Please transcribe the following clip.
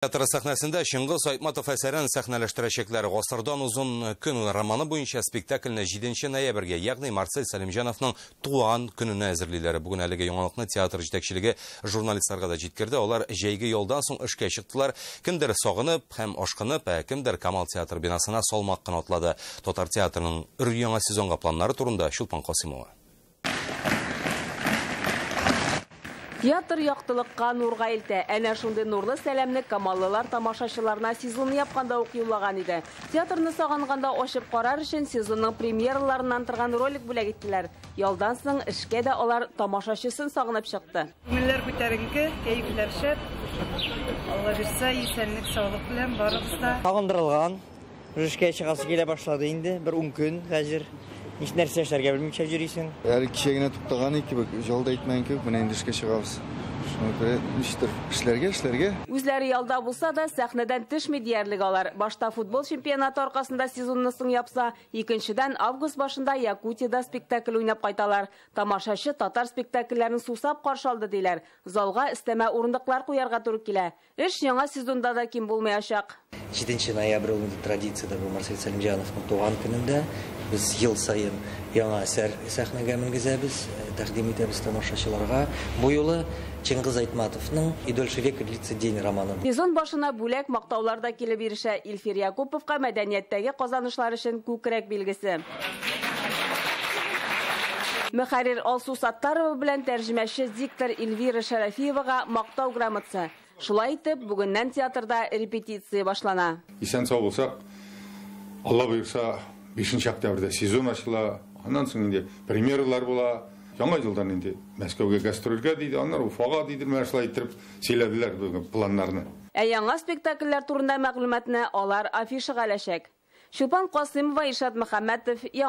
Театр сәхнәсендә Чыңгыз Айтматов әсәрен сәхнәләштерәчәкләр. Гасырдан озын көн романы буенча спектакльне 7 ноябрьгә, ягъни Марсель Сәлимҗановның туган көненә әзерлиләр. Бүген әлеге яңалыкны театр җитәкчелеге журналистларга да җиткерде. Алар җәйге ялдан соң эшкә чыктылар. Кемдер сагынып һәм ашкынып, ә кемдер Камал театр бинасына салмак кына атлады. Татар театрының өр-яңа сезонга планнары турында Чулпан Касымова. Театр яктылыкка, нурга илтә. Әнә шундый нурлы сәламне камаллылар тамашачыларына сезонны япканда ук юллаган иде. Театрны сагынганда ачып карар өчен сезонның премьераларыннан торган ролик бүләк иттеләр. Ялдан соң эшкә дә алар тамашачысын сагынып чыкты. Күңелләр күтәренке, кәефләр шәп. Алла бирсә, исәнлек, саулык белән барыбыз да. Сагындырылган. Эшкә чыгасы килә башлады инде. Бер 10 көн хәзер. Һич нәрсә эшләргә белмичә йөрисең. Әле кичә генә туктаган кебек, жал да итмәгән кебек, менә инде эшкә чыгабыз. Шуңа күрә ничектер эшләргә, эшләргә. Үзләре ялда булса да, сәхнәдән төшми диярлек алар. Башта футбол чемпионаты аркасында сезонны соң япса, икенчедән август башында Якутиядә спектакль уйнап кайталар. Тамашачы татар спектакльләрен сусап каршы алды диләр. Залга өстәмә урындыклар куярга туры килә. Эш яңа сезонда да ким булмаячак. 7 ноябрь ул инде традициядә бу Марсель Сәлимҗановның туган көнендә без ел саен яңа әсәр сәхнәгә менгезәбез, тәкъдим итәбез тамашачыларга. Бу юлы Чыңгыз Айтматовның «И дольше века длится день» романы. Сезон башына бүләк мактаулар да килеп ирешә. Илфир Якуповка мәдәнияттәге казанышлар өчен күкрәк билгесе. Мөхәррир Алсу Саттарова белән тәрҗемәче диктор Эльвира Шәрәфиевага мактау грамотасы. Шулай итеп, бүгеннән театрда репетиция башлана. Исән сау булсак, Алла боерса, 5 октябрьдә сезон ачыла, аннан соң инде премьералар була. Яңа елдан инде Мәскәүгә гастрольгә диде, аннары Уфага диде, менә шулай итеп сөйләделәр бүген планнарны. Ә яңа спектакльләр турында мәгълүматны алар афишага эләчәк. Чулпан Касымова, Илшат Мөхәммәтов, Яңа